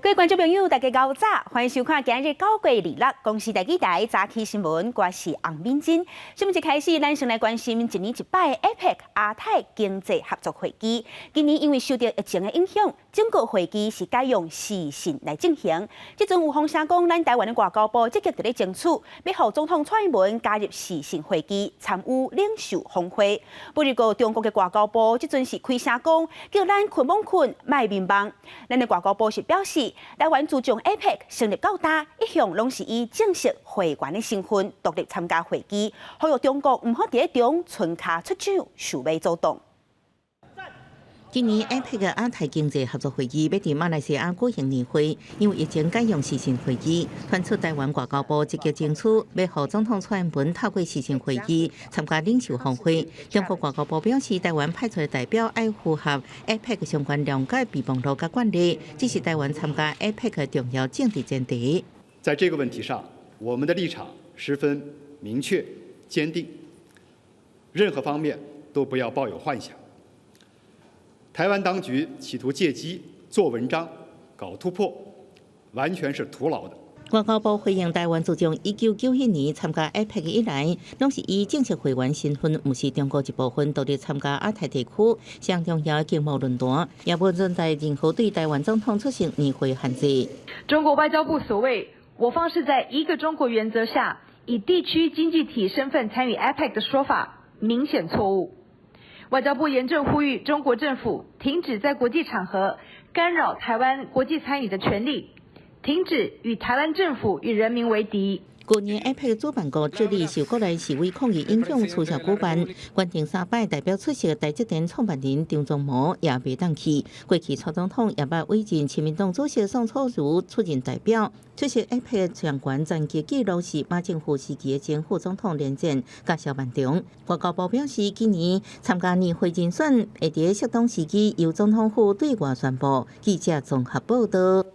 各位觀眾朋友，大家𠢕早，歡迎收看今日9月26公視第二台早起新聞，我是洪敏珍。新聞一開始，咱先來關心一年一擺 APEC 亞太經濟合作會議。今年因為受到疫情的影響，整個會議是改用視訊來進行。這陣有風聲講，咱台灣的外交部積極佇咧爭取，欲予總統蔡英文加入視訊會議，參與領袖峰會。不過中國的外交部這陣是開聲講，叫咱睏罔睏，莫眠夢。咱的外交部是表示，台灣自從 APEC 成立到今，一向攏是以正式會員的身份獨立參加會議，呼籲中國毋好佇咧中伸跤出掌，想欲阻擋。今年 APEC 亞太經濟合作會議欲佇馬來西亞舉行年會，因為疫情改用視訊會議，傳出台灣外交部積極爭取，欲予總統蔡英文透過視訊會議參加領袖峰會。中國外交部表示，台灣派出的代表愛符合 APEC 相關諒解備忘錄佮慣例，這是台灣參加 APEC 的重要政治前提。在這個問題上，我們的立場十分明確、堅定，任何方面都不要抱有幻想。台灣當局企圖借機做文章、搞突破，完全是徒勞的。外交部回應台灣自從1991年參加 APEC 以來，攏是以正式會員身份，毋是中國一部分，獨立參加亞太地區上重要的經貿論壇，也無存在任何對台灣總統出席年會限制。中國外交部所謂我方是在一個中國原則下，以地區經濟體身份參與 APEC 的說法，明顯錯誤。外交部嚴正呼籲中國政府停止在國際場合干擾台灣國際參與的權利，停止與台灣政府與人民為敵。去年 APEC 主辦國智利受國內示威抗議影響取消舉辦，原定三擺代表出席的台積電創辦人張忠謀也袂當去。過去蔡總統也捌委任親民黨主席宋楚瑜出任代表出席 APEC 相關戰機記錄是馬政府時期的前副總統連戰佮蕭萬長。外交部表示，今年參加年會人選會佇適當時機由總統府對外宣布。記者綜合報道。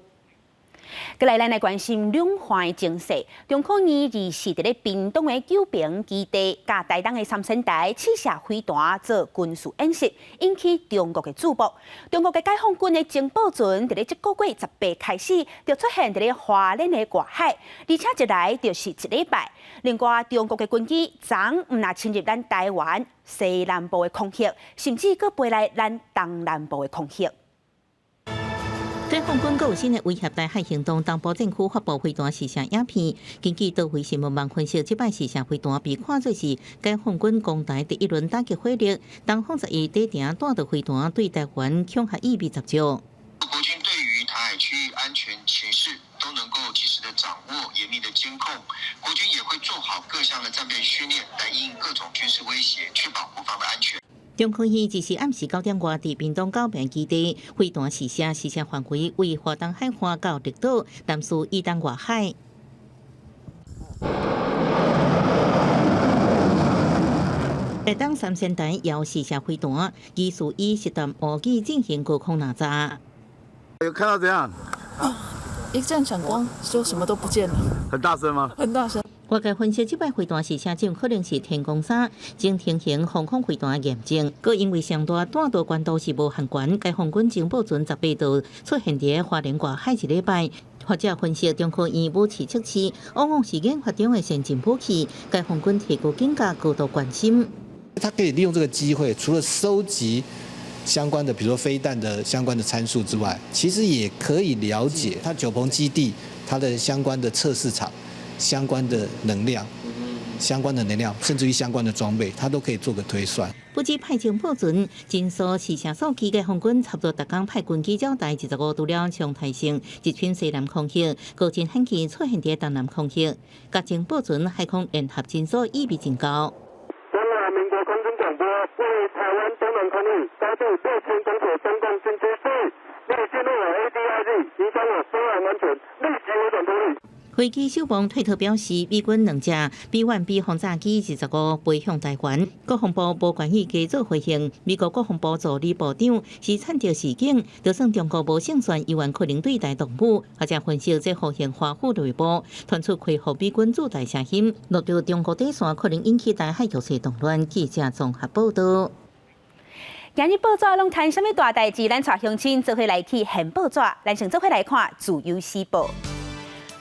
過來，咱來關心兩岸的情勢。中科院24佇咧屏東的九評基地，佮台東的三仙台試射飛彈做軍事演習，引起中國的注目。中國的解放軍的情報船佇咧這個月18開始就出現佇咧花蓮的外海，而且一來就是一禮拜。另外，中國的軍機昨毋但侵入咱台灣西南部的空域，甚至閣飛來咱東南部的空域。解放軍閣有新的威脅台海行動，東部戰區發布飛彈試射影片。根據德惠新聞網分析，這擺試射飛彈被看作是解放軍攻台第一輪打擊火力。東風11底定彈道飛彈對台灣恐嚇意味十足。國軍對於台海區域安全情勢都能夠及時的掌握、嚴密的監控。國軍也會做好各項的戰備訓練，來因應各種軍事威脅，確保國防的安全。中科院這是暗時9點外，佇屏東九評基地飛彈試射，試射範圍為華東海岸到綠島、南勢以東外海。台東三仙台也有試射飛彈，疑似以實彈武器進行高空轰炸。有看到怎樣？一陣閃光，就什麼都不見了。很大聲嗎？很大聲。外界分析，這擺飛彈試射有可能是天弓三正進行防空飛彈驗證，閣因為上大彈道高度是無限懸，解放軍情報船18號出現佇花蓮外海一禮拜。學者分析，中科院武器測試往往是研發中的先進武器，解放軍提高警覺，高度關心。他可以利用這個機會，除了收集相關的，比如說飛彈的相關的參數之外，其實也可以了解它九鵬基地它的相關的測試場。相關的能量，相關的能量，甚至於相關的裝備，它都可以做個推算。不止派情報船，偵搜試射數據，解放軍差不多逐工派軍機繞台25，除了常態性入侵西南空域，閣真罕見出現佇東南空域，佮情報船海空聯合偵搜意味真高。中華民國空軍廣播，位於台灣東南空域，高度6000公尺，中共軍機四，欲進入我 ADIZ，影響我飛行安全，立即回轉脫離。飛機守望推特表示，美軍兩架 B-1B 轟炸機25飛向台灣，國防部無願意加做回應。美國國防部助理部長是慘著示警，就算中國無勝算，猶原可能對台動武。學者分析，這呼應華府內部傳出恢復美軍駐台聲音，落著中國底線，可能引起台海局勢動亂。記者綜合報道。今日報紙攏談啥物大代誌？咱帶鄉親做伙來去現報紙，咱先做伙來看《自由時報》。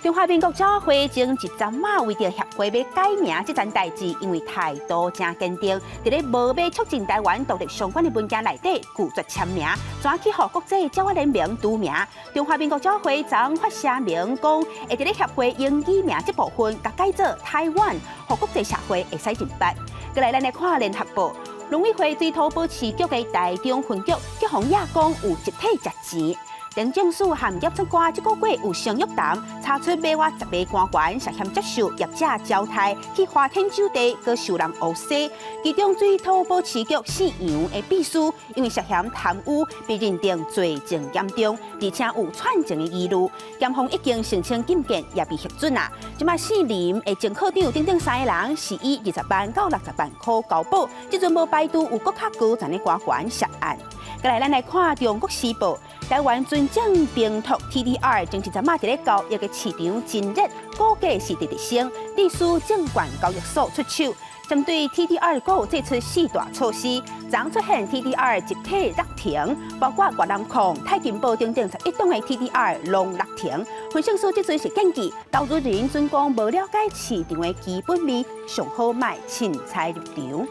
中華民國鳥仔會前一陣仔為著協會欲改名這層代誌，因為態度誠堅定，佇咧無欲促進台灣獨立相關的文件內底拒絕簽名，轉去予國際鳥仔聯盟除名。中華民國鳥仔會昨發聲明講，會佇咧協會英語名這部分，共改做台灣，予國際社會會使認捌。過來，咱來看聯合報。農委會水土保持局的台中分局，去予野講有集體食錢。廉政署和檢察官這個月有商約談，查出買偌10个官員涉嫌接受業者招刣去花天酒地，閣收人烏紗。其中水土保持局姓楊的秘書，因為涉嫌貪污被認定罪證嚴重，而且有串證的疑慮，檢方已經申請禁見，也未核准啊。這馬姓林的前科長等等三个人是以20萬到60萬箍交保，這陣無排除有閣較高層的官員涉案。過來，咱來看《中國時報》，台灣純種病毒 TDR 前一陣仔佇咧交易的市場真熱，股價是直直升，致使證券交易所出手，針對 TDR 股祭出四大措施，昨出現 TDR 集體落停，包括越南礦、泰金寶等等11檔的 TDR 攏落停。分析師這陣是建議，投資人準講無了解市場的基本面，上好莫凊彩入場。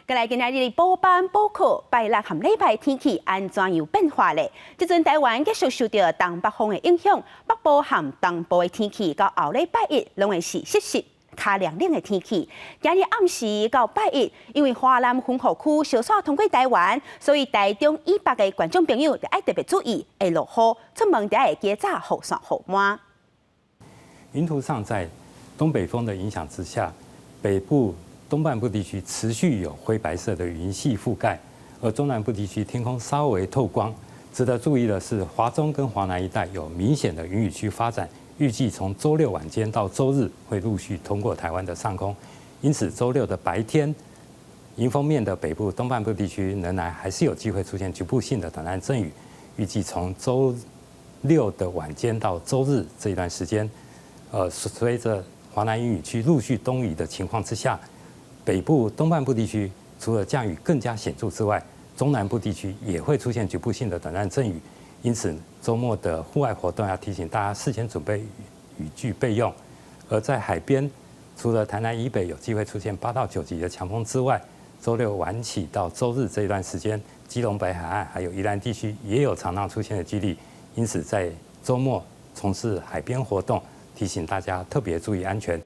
過來今仔日補班補課，拜六和禮拜天氣按怎樣變化咧？這陣台灣繼續受著東北風的影響，北部和東部的天氣到後禮拜一攏會是濕濕、較涼冷的天氣。今日暗時到拜一，因為華南雲雨區小雪通過台灣，所以台中以北的觀眾朋友著愛特別注意，會落雨，出門著愛加紮雨傘雨帽。雲圖上在東北風的影響之下，北部東半部地區持續有灰白色的雲系覆蓋，而中南部地區天空稍微透光。值得注意的是，華中跟華南一帶有明顯的雲雨區發展，預計從週六晚間到週日會陸續通過台灣的上空。因此，週六的白天，迎風面的北部東半部地區仍然還是有機會出現局部性的短暫陣雨。預計從週六的晚間到週日這一段時間，隨着華南雲雨區陸續東移的情況之下，北部東半部地區除了降雨更加顯著之外，中南部地區也會出現局部性的短暫陣雨。因此，週末的戶外活動要提醒大家事先準備雨具備用。而在海邊，除了台南以北有機會出現8到9級的強風之外，週六晚起到週日這一段時間，基隆北海岸還有宜蘭地區也有長浪出現的幾率。因此，在週末從事海邊活動，提醒大家特別注意安全。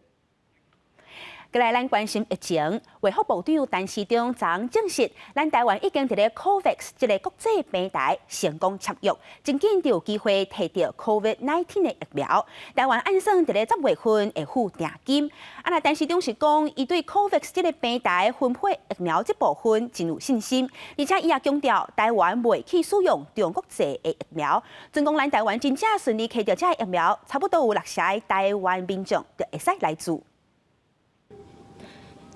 過來，咱關心疫情，衛福部長陳時中昨昏證實，咱台灣已經佇咧 COVAX 這個國際平台成功簽約，真緊就有機會提著 COVID-19 的疫苗。台灣按算佇咧10月份會付定金。啊，若陳時中是講，伊對 COVAX 這個平台分配疫苗這部分真有信心，而且伊也強調，台灣袂去使用中國製的疫苗。準講咱台灣真正順利提著這个疫苗，差不多有六成的台灣民眾就會使來注。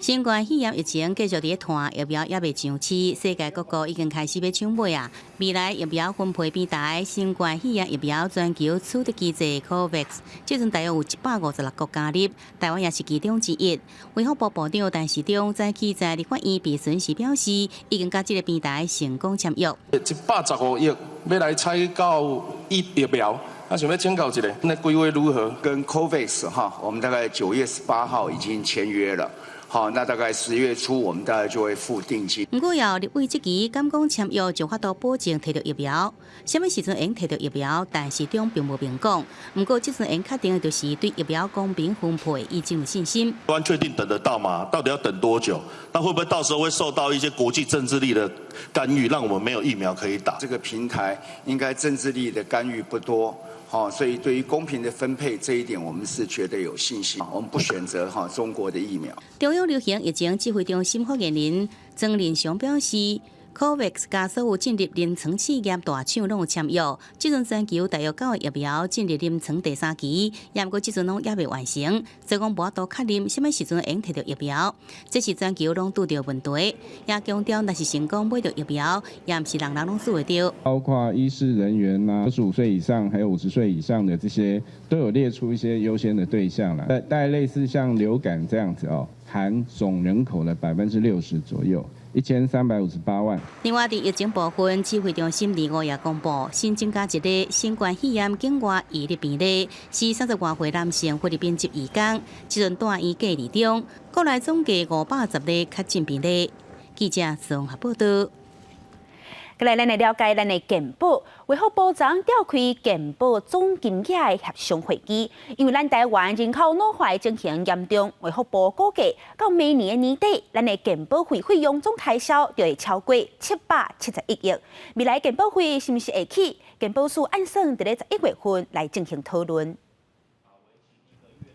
新冠肺炎疫情繼續佇咧拖，疫苗猶未上市，世界各國已經開始欲搶買啊！未來疫苗分配平台新冠肺炎疫苗全球取得機制 COVAX，這陣大約有156國加入，台灣也是其中之一。衛福部部長陳時中早起在立法院備詢時表示，已經佮這个平台成功簽約。115億欲來採購疫苗。啊，想欲請教一下，那規劃如何？跟 COVAX 哈，我們大概9月18號已經簽約了。好，那大概10月初，我們大概就會付定金。毋過，有立委質疑，敢講簽約就法度保證提著疫苗？啥物時陣會提著疫苗？陳時中並無明講。毋過，這陣會確定的就是對疫苗公平分配已經有信心。台灣確定等得到嗎？到底要等多久？那會不會到時候會受到一些國際政治力的干預，讓我們沒有疫苗可以打？這個平台應該政治力的干預不多。好，所以對於公平的分配這一點，我們是絕對有信心。我們不選擇哈中國的疫苗。中央流行疫情指揮中心發言人莊人祥表示，COVAX 佮所有進入臨床試驗大廠攏有簽約，這陣全球大約九个疫苗進入臨床第三期，毋過這陣攏猶未完成，所以講無法度確認啥物時陣會提著疫苗，這是全球攏拄著問題。也強調，若是成功買著疫苗，也毋是人人攏注會著。包括醫事人員啦，25歲以上，還有50歲以上的這些，都有列出一些優先的對象啦。大概類似像流感這樣子哦，含總人口的60%左右。1358萬。另外，佇疫情部分，指揮中心25也公布新增加一例新冠肺炎境外移入病例，是30外歲男性，菲律賓籍移工，這陣蹛院隔離中。國內總計510例確診病例。記者綜合報道。過來，咱來了解咱的健保，衛福部長召開健保總金額的協商會議，因為咱台灣人口老化情形嚴重，衛福部估計到明年的年底，咱的健保費費用總開銷就會超過771億。未來健保費是毋是會起？健保署按算佇咧11月份來進行討論。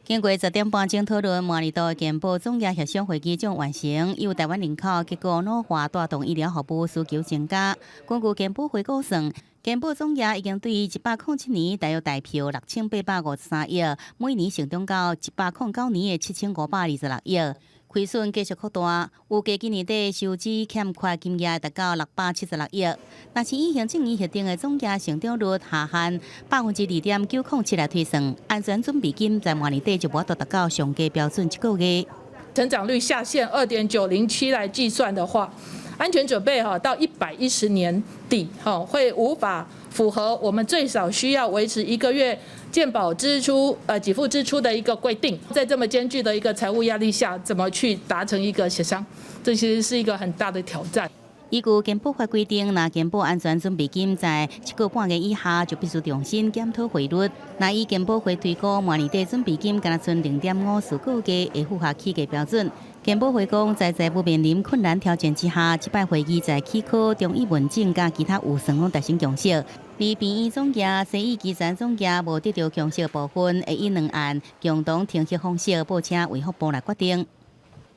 經過10點半鐘討論，明年度的健保總額協商會議將完成。由台灣人口結構老化，帶動醫療服務需求增加。根據健保會估算，健保總額已經對107年大約代票6853億，每年成長到109年的7526億。虧損繼續擴大，預計今年底收支欠缺金額達到676億。若是以行政院核定的總額成長率下限2.907%來推算，安全準備金在明年底就無法度達到上低標準一個月。成長率下限2.907來計算的話，安全準備哈到110年底哈會無法符合我們最少需要維持一個月健保支出給付支出的一個規定，在這麼艱巨的一個財務壓力下，怎麼去達成一個協商？這其實是一個很大的挑戰。依據健保法規定，若健保安全準備金在7個半月以下，就必須重新檢討費率。若以健保會推估，明年底準備金干焦賰0.54個月，會符合起計標準。健保會講，在財務面臨困難挑戰之下，這擺會議在齒科、中醫門診佮其他預算攏達成共識。而病院總額、西醫基層總額無得著共識部分，會以兩案共同程序方式報請衛福部來決定。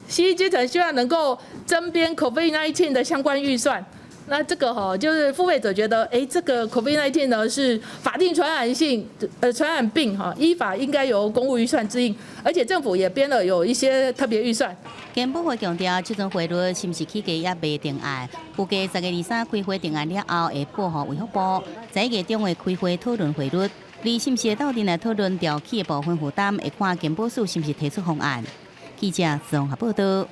西醫基層希望能夠增編 COVID-19 的相關預算，那這個哈就是付費者覺得，哎，這個 COVID-19 呢是法定傳染性傳染病哈，依法應該由公務預算支應，而且政府也編了有一些特別預算。健保會強調，這種費率是毋是起價猶未定案，預計10月23開會定案了後，會報予衛福部，11月中會開會討論費率，而是毋是會鬥陣來討論調起的部分負擔，會看健保署是毋是提出方案。記者綜合報道。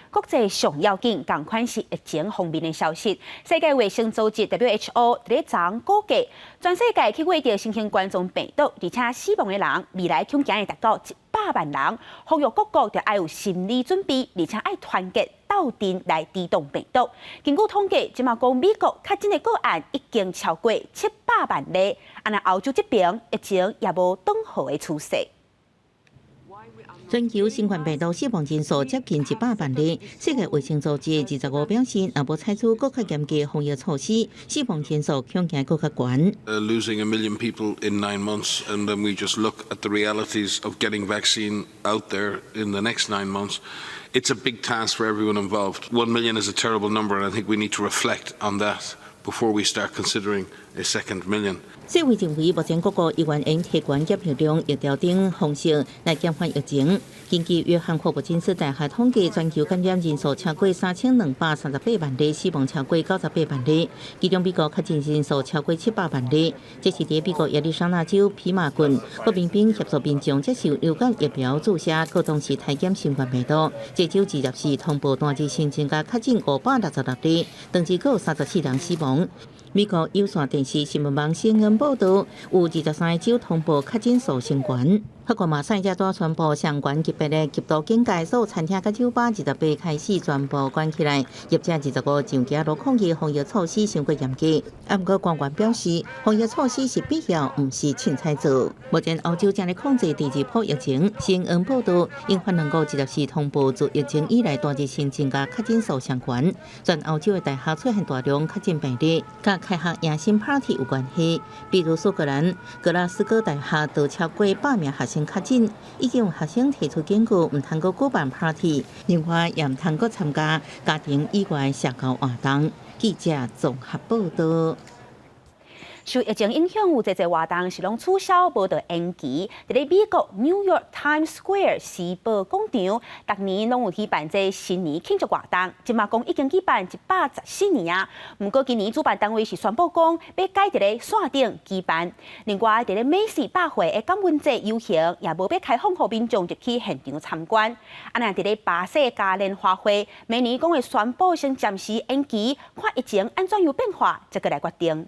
國際上要緊，仝款是疫情方面的消息。世界衛生組織 WHO 佇咧昨估計，全世界去染著新型冠狀病毒，而且死亡的人未來恐驚會達到100萬人。呼籲各國著愛有心理準備，而且愛團結鬥陣來抵擋病毒。根據統計，這馬講美國確診的個案已經超過700萬例，啊若歐洲這爿疫情也無轉好的趨勢。全球新冠病毒死亡人數接近100萬例。世界衛生組織25表示，若無採取閣較嚴格防疫措施，死亡人數恐驚閣較懸。 Losing a million people in 9 months, and then we just look at the realities of getting vaccine out there in the next 9 months. It's a big task for everyone involved. 1 million is a terrible number, and I think we need to reflect on that before we start considering a second million. 世衛認為，目前各國猶原應提懸檢疫量、疫調等方式來減緩疫情。根據約翰霍普金斯大學統計，全球感染人數超過3238萬例，死亡超過98萬例。其中美國確診人數超過700萬例。這是佇美國亞利桑那州皮馬郡，國民兵協助民眾接受流感疫苗注射，閣同時篩檢新冠病毒。這週24通報單日新增加確診566例，當日閣有34人死亡。美國有線電視新聞網 CNN 報導，有23個州通報確診數升懸。法國馬賽也拄宣布相關級別的極度警戒，所有餐廳佮酒吧28開始全部關起來。業者25上街路抗議防疫措施傷過嚴格。啊，毋過官員表示，防疫措施是必要，毋是凊彩做。目前歐洲正咧控制第二波疫情。CNN 報導，英法兩國24通報自疫情以來單日新增加確診數上懸。全歐洲的大學出現大量確診病例，佮開學迎新 party 有關係。比如蘇格蘭格拉斯哥大學就超過100名學生確診，已經有學生提出警告，毋通閣舉辦 party，另外也毋通閣參加家庭以外社交活動。記者綜合報導。受疫情影響，有濟濟活動是攏取消，無就延期。佇咧美國 New York Times Square 時報廣場，逐年攏有舉辦這新年慶祝活動，這馬講已經舉辦114年啊。毋過今年主辦單位是宣布講，欲改佇咧線頂舉辦。另外，佇咧美西百貨的感恩節遊行，也無欲開放予民眾入去現場參觀。啊，若佇咧巴西嘉年華會，明年講會宣布先暫時延期，看疫情按怎樣變化，再閣來決定。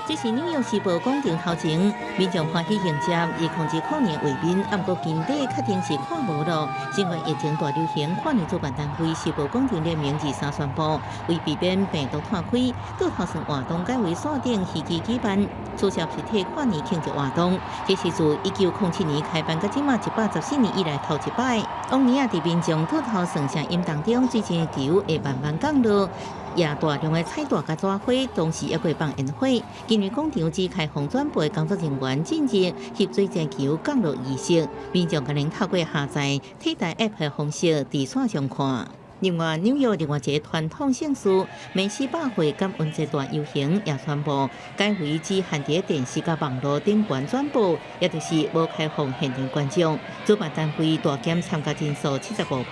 這是紐約時報廣場頭前，民眾歡喜迎接2020年畫面，毋過近底確定是看無囉。新冠疫情大流行，跨年主辦單位時報廣場聯盟23宣布，為避免病毒湠開，倒頭算活動改為線頂虛擬舉辦，取消實體跨年慶祝活動。這是自1907年開辦到這馬114年以來頭一擺。往年啊，佇民眾倒頭算聲音當中，水晶球會慢慢降落。也大量的彩帶佮紙花，同時猶閣會放煙火。今年廣場只開放轉播工作人員進入翕水晶球降落儀式，民眾可能透過下載替代 App 的方式佇線上看。另外，紐約另外一个傳統盛事梅西百貨感恩節大遊行也宣布改為只限佇電視佮網路頂懸轉播，也就是無開放現場觀眾。主辦單位大減參加人數75%，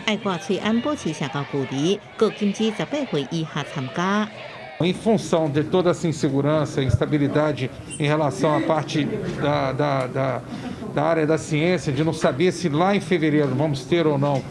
愛掛喙罨保持社交距離，閣禁止18歲以下參加。 Em função de toda essa insegurança, instabilidade em relação à parte da área da ciência, de não saber se lá em fevereiro vamos ter ou não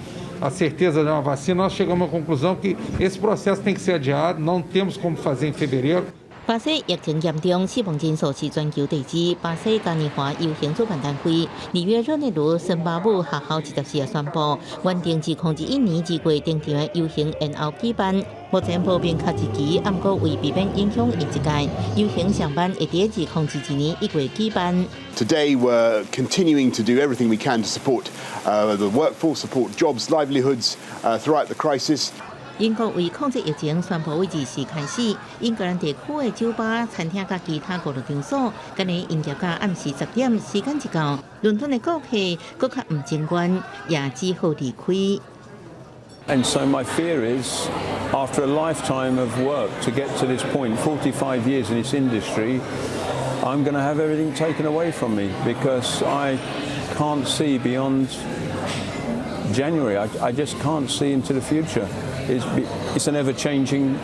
a certeza de uma vacina, nós chegamos à conclusão que esse processo tem que ser adiado, não temos como fazer em fevereiro. 巴西疫情嚴重，死亡人數是全球第二。巴西嘉年華遊行主辦單位里約熱內盧森巴舞學校24日宣布，原定2021年2月登場的遊行延後舉辦。目前無明確日期，毋過為避免影響下一屆遊行，上晚會佇2022年1月舉辦。 Today we're continuing to do everything we can to support the workforce, support jobs, livelihoods throughout the crisis. 英國為控制疫情，宣布為24開始，英格蘭地區的酒吧、餐廳佮其他娛樂場所，今日營業到暗時10點。時間一到，倫敦的顧客閣較毋情願，也只好離開。 And so my fear is, after a lifetime of work to get to this point, 45 years in this industry, I'm going to have everything taken away from me because I can't see beyond January. I just can't see into the future. It's an ever-changing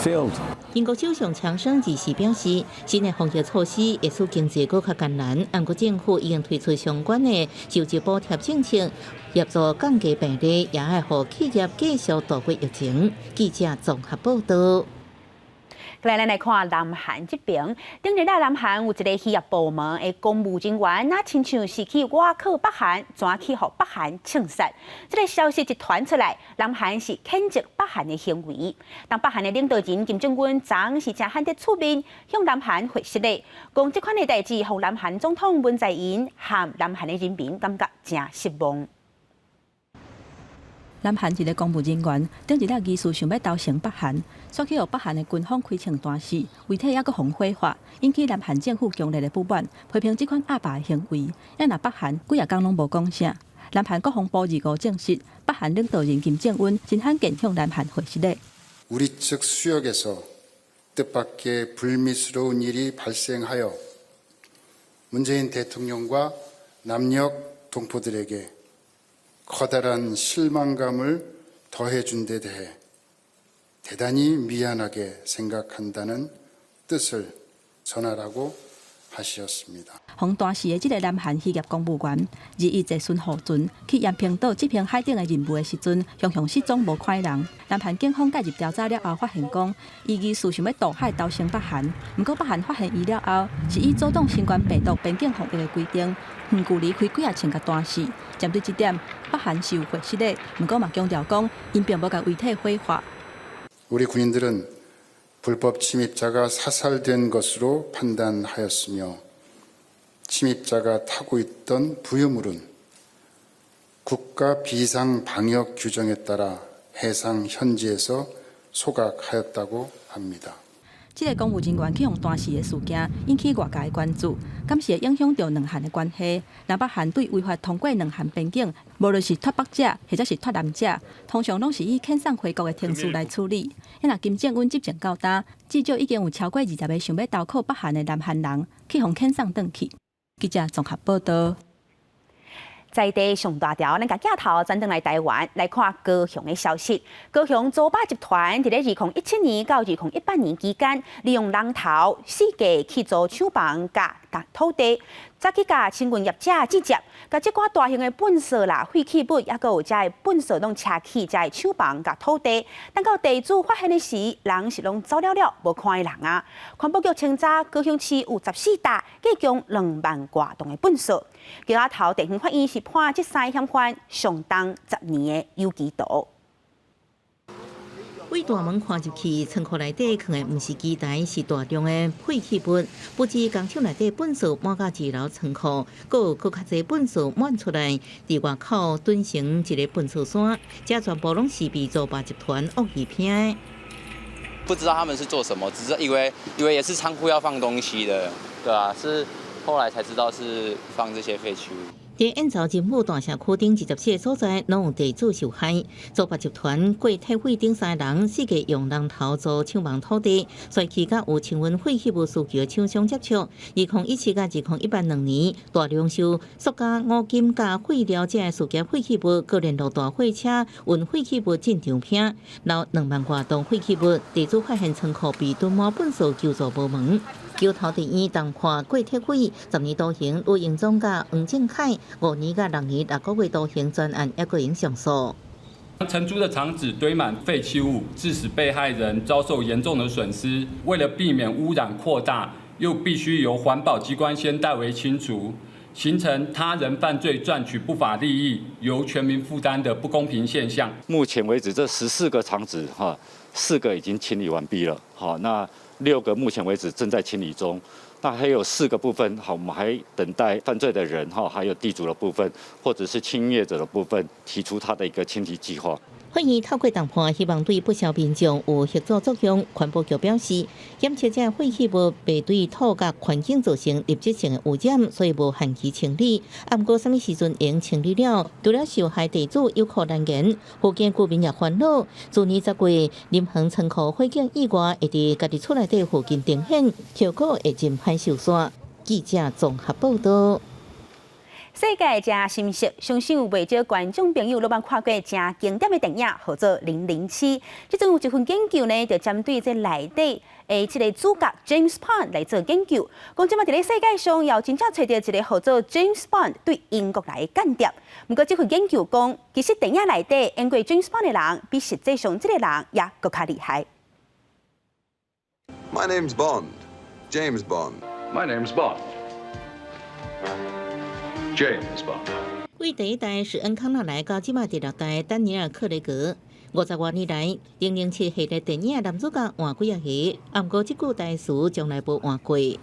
field. 英國首相強生24表示，新的防疫措施會使經濟閣較艱難，毋過政府已經推出相關的救濟補貼政策，協助降低病例，也會予企業繼續度過疫情。記者綜合報道。來，咱來看南韓這邊，頂日來南韓有一個漁業部門的公務人員，若親像是去倚靠北韓，怎去予北韓槍殺？這个消息一傳出來，南韓是譴責北韓的行為。但北韓的領導人金正恩昨昏是誠罕得出面向南韓回釋咧，講這款的代誌，予南韓總統文在寅和南韓的人民感覺誠失望。南韓一个公務人員頂日仔疑似想欲投誠北韓，煞去予北韓的軍方開槍彈死，遺體猶閣予火化，引起南韓政府強烈的不滿，批評這款鴨霸的行為。啊若北韓幾仔工攏無講啥。南韓國防部25證實，北韓領導人金正恩真罕見向南韓回釋咧。 우리 측 수역에서 뜻밖의 불미스러운 일이 발생하여 문재인 대통령과 남녘 동포들에게 커다란 실망감을 더해준 데 대해 대단히 미안하게 생각한다는 뜻을 전하라고 하셨습니다. 予彈死的這个南韓漁業公務員，21坐巡護船去延坪島執行海頂的任務的時陣，雄雄失蹤無看人。南韓警方介入調查了後，發現講，伊疑似想欲渡海投誠北韓，毋過北韓發現伊了後，是以阻擋新冠病毒邊境防疫的規定，遠距離開幾仔槍共彈死。針對這點，北韓是有回釋的，毋過嘛強調講，𪜶並無共遺體火化。 우리 군인들은 불법 침입자가 사살된 것으로 판단하였으며 침입자가 타고 있던 부유물은 국가 비상 방역 규정에 따라 해상 현지에서 소각하였다고 합니다. 這个公務人員去予彈死的事件引起外界的關注，敢是會影響著兩韓的關係？南北韓對違法通過兩韓邊境，無論是脫北者或者是脫南者，通常攏是以遣送回國的程序來處理。若金正恩執政到今，至少已經有超過20个想欲投靠北韓的南韓人去予遣送轉去。記者綜合報道。在地上大條，咱共鏡頭轉轉來台灣來看高雄的消息。高雄租霸集團佇咧2017年到2018年期間，利用人頭四界去租廠房佮土地，再去共清運業者接接，共這寡大型的糞埽啦、廢棄物，猶閣有遮的糞埽攏車去遮的廠房佮土地。等到地主發現的時，人是攏走了了，無看彼人啊。環保局清查高雄市有14棟，計共2萬外噸的糞埽。橋仔頭地方法院是判這三个嫌犯上重10年的有期徒。對大門看入去，倉庫內底囥的毋是機台，是大量的廢棄物。不止工廠內底糞埽滿到二樓倉庫，閣有閣較濟糞埽滿出來，佇外口堆成一个糞埽山，這全部攏是被租霸集團惡意拼的。不知道他們是做什麼，只是以為也是倉庫要放東西的，對啊，是後來才知道是放這些廢棄物。佇燕巢仁武大社區頂24个所在，攏有地主受害。租霸集團郭鐵慧等三个人，四界用人頭租廠房土地，隨去佮有清運廢棄物需求的廠商接觸。2017佮2018兩年，大量收塑膠、五金佮廢料這个事業廢棄物，閣聯絡大貨車運廢棄物進場拼，留2萬外噸廢棄物。地主發現倉庫被堆滿糞埽，求助無門。橋頭地院重判郭鐵慧10年徒刑，呂英忠佮黃正凱5年佮6年6個月徒刑，全案猶閣會上訴。承租的廠址堆滿廢棄物，致使被害人遭受嚴重的損失。為了避免污染擴大，又必須由環保機關先代為清除，形成他人犯罪賺取不法利益，由全民負擔的不公平現象。目前為止，這14個廠址哈，4個已經清理完畢了。好，那6個目前為止正在清理中。那還有四個部分，好，我們還等待犯罪的人哈，還有地主的部分，或者是清業者的部分，提出他的一個清理計劃。法院透過重判，希望對不肖民眾有嚇阻作用。環保局表示，檢測這廢棄物袂對土佮環境造成立即性的污染，所以無限期清理。啊，毋過啥物時陣會用清理了？除了受害地主有苦難言，附近居民也煩惱。去年10月，林園倉庫火警意外會佇家己厝內底附近重現，後果會真歹收煞。記者綜合報道。世界誠心色，相信有袂少觀眾朋友攏捌看過誠經典的電影，號做《007》。這陣有一份研究呢，就針對這內底的這个主角 James Bond 來做研究。講這馬佇咧世界上有真正揣著一个號做 James Bond 對英國來的間諜。毋過這份研究講，其實電影內底演過 James Bond 的人，比實際上這个人也閣較厲害。 My name's Bond, James Bond. My name's Bond. James Bond. 為第一代史恩康納萊到這馬第六代丹尼爾克雷格，50外年來，007系列電影男主角換幾仔个，啊，毋過這句台詞從來無換過。 The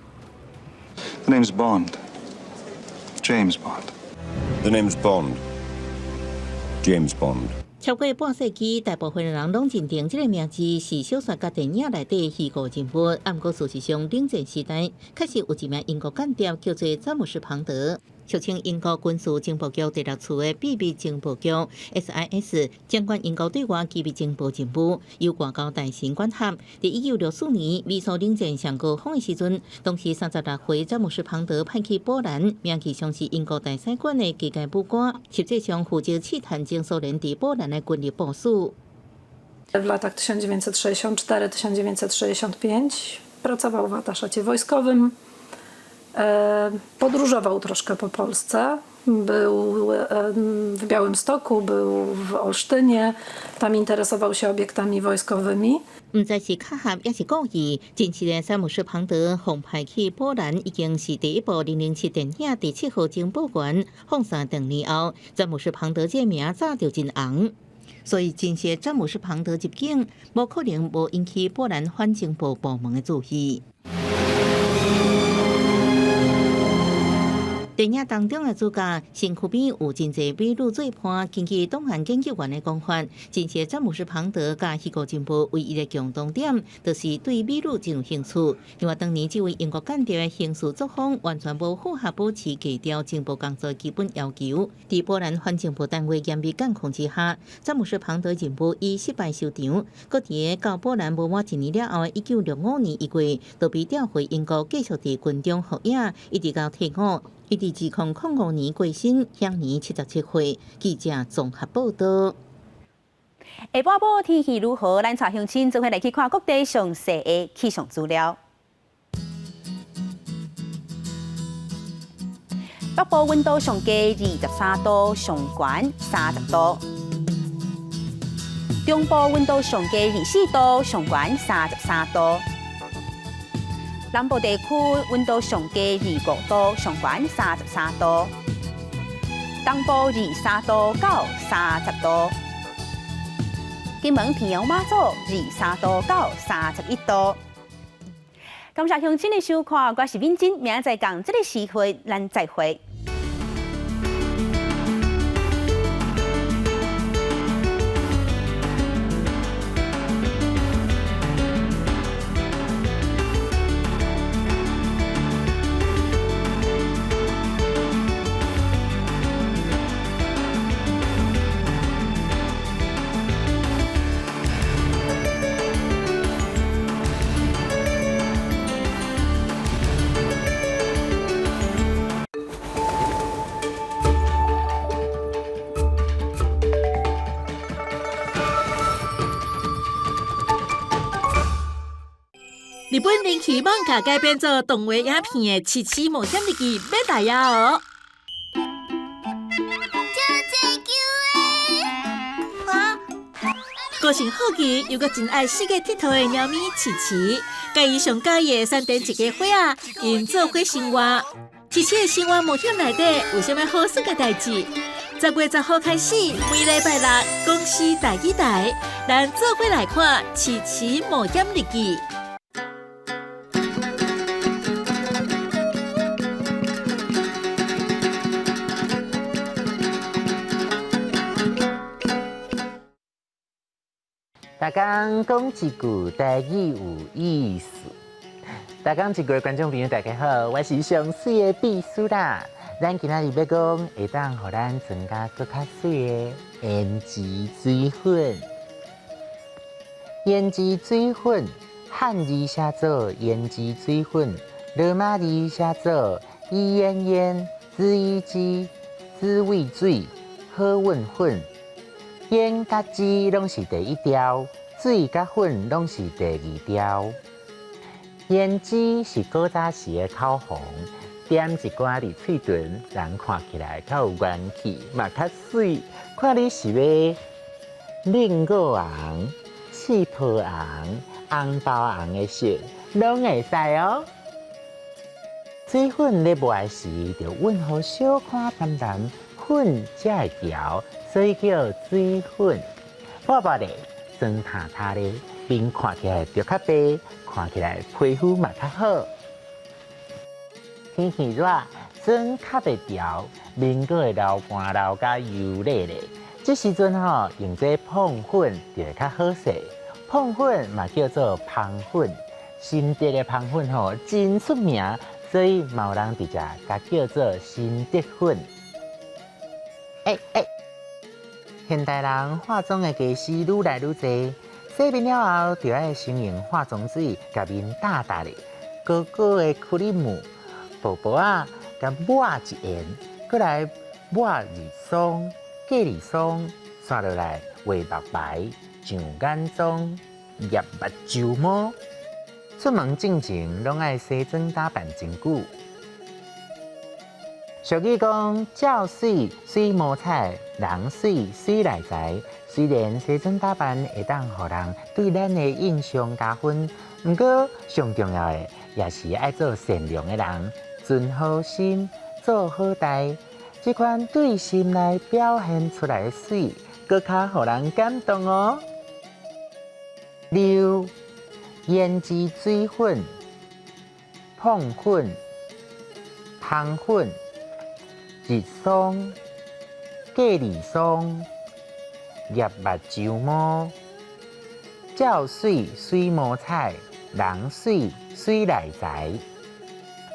name's Bond. James Bond. The name's Bond. James Bond. 超過半世紀，大部分人攏認定這个名字是小說佮電影內底虛構人物。啊，毋過事實上，冷戰時代確實有一名英國間諜叫做詹姆斯·龐德。俗稱英國軍事情報局第六處的秘密情報局 SIS，掌管英國對外機密情報任務，由外交大臣管轄。佇1964年，美蘇冷戰上高峰的時陣，當時36歲詹姆斯·龐德派去波蘭，名義上是英國大使館的機械武官，實際上負責試探前蘇聯佇波蘭的軍力部署。 W latach 1964-1965 pracował w ataszacie wojskowym. Podróżował troszkę po Polsce. Był w Białymstoku, był w Olsztynie. Tam interesował się obiektami wojskowymi. 毋知是巧合抑是故意，真實的詹姆斯·龐德奉派去波蘭，已經是第一部007電影第七號情報員放送兩年後，詹姆斯·龐德這个名早就真紅。所以真實的詹姆斯·龐德入境，無可能無引起波蘭反情報部門的注意。電影當中的主角身軀邊有真濟美女做伴。根據檔案研究員的講法，真實詹姆斯龐德佮彼個情報唯一的共同點，就是對美女真有興趣。另外，當年這位英國間諜的行事作風完全無符合保持低調情報工作的基本要求。佇波蘭反情報單位嚴密監控之下，詹姆斯龐德任務以失敗收場。閣佇個到波蘭無滿一年了後，1965年1月，就被調回英國繼續佇軍中服役，一直到退伍。伊佇2005年過身，享年77歲。記者綜合報道。下晡晡天氣如何？咱帶鄉親做伙來去看各地詳細的氣象資料。北部溫度上低23度，上懸30度；中部溫度上低24度，上懸33度。南部地區溫度上低25度，上懸33度；東部23度到30度。金門平陽馬祖23度到31度。感謝鄉親的收看，我是敏珍，明仔載仝這個時分，咱再會。日本人氣漫畫改編做動畫影片的《奇奇冒險日記》欲來啊哦！啊！個性好奇又閣真愛四界𨑨迌的貓咪奇奇，佮伊上佮意的山田一家伙仔，𪜶做伙生活。奇奇的生活冒險內底有啥物好耍的代誌？10月10號開始，每禮拜六公視台語台，咱做伙來看《奇奇冒險日記》。逐工講一句台語有意思。逐工一句觀眾朋友大家好，我是上媠的秘書啦。咱今仔日欲講會當予咱妝甲閣較媠的胭脂水粉。胭脂水粉，漢字寫做胭脂水粉，羅馬字寫做伊煙煙、紫衣脂、紫味水、好運粉。胭佮脂攏是第一調，水佮粉攏是第二調。胭脂是古早時的口紅，點一寡佇喙唇，人看起來較有元氣，嘛較媠。看你是欲檸果紅、氣泡紅、紅包紅的色，攏會使哦。水粉咧抹時，著溫予小可澹澹，粉才會稠，所以叫水粉。抹抹咧，妝塌塌咧，面看起來就較白，看起來皮膚嘛較好。天氣熱，妝較袂牢，面閣會流汗流甲油膩咧。這時陣吼，用這膨粉就會較好勢。膨粉嘛叫做芳粉，新竹的芳粉吼真出名，所以嘛有人直接共叫做新竹粉。欸欸，現代人化妝的家私愈來愈濟，洗面了後，就愛先用化妝水共面打打咧，膏膏的クリーム薄薄仔，共抹一遍，閣來抹二霜、隔離霜，紲落來畫目眉、上眼妝、挹目睭毛。出門進前攏愛西裝打扮真久。俗語講：鳥媠媠毛彩，人媠媠內在。雖然西裝打扮會當予人對咱的印象加分，毋過上重要的也是愛做善良的人，存好心，做好代。這款對心內表現出來的媠，閣較予人感動哦。六，胭脂水粉、膨粉、芳粉、日霜、隔離霜、葉目睭毛、照水水毛彩、人水水內在。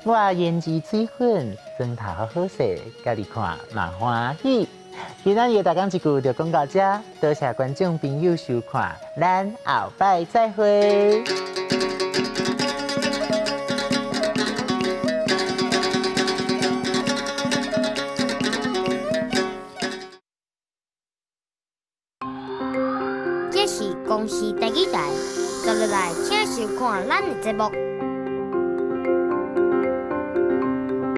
我胭脂水粉，妝頭好勢，家己看嘛歡喜。今仔日的大講一句就講到這，多謝觀眾朋友收看，咱後擺再會。這是公視第二台，接落來請收看咱的節目。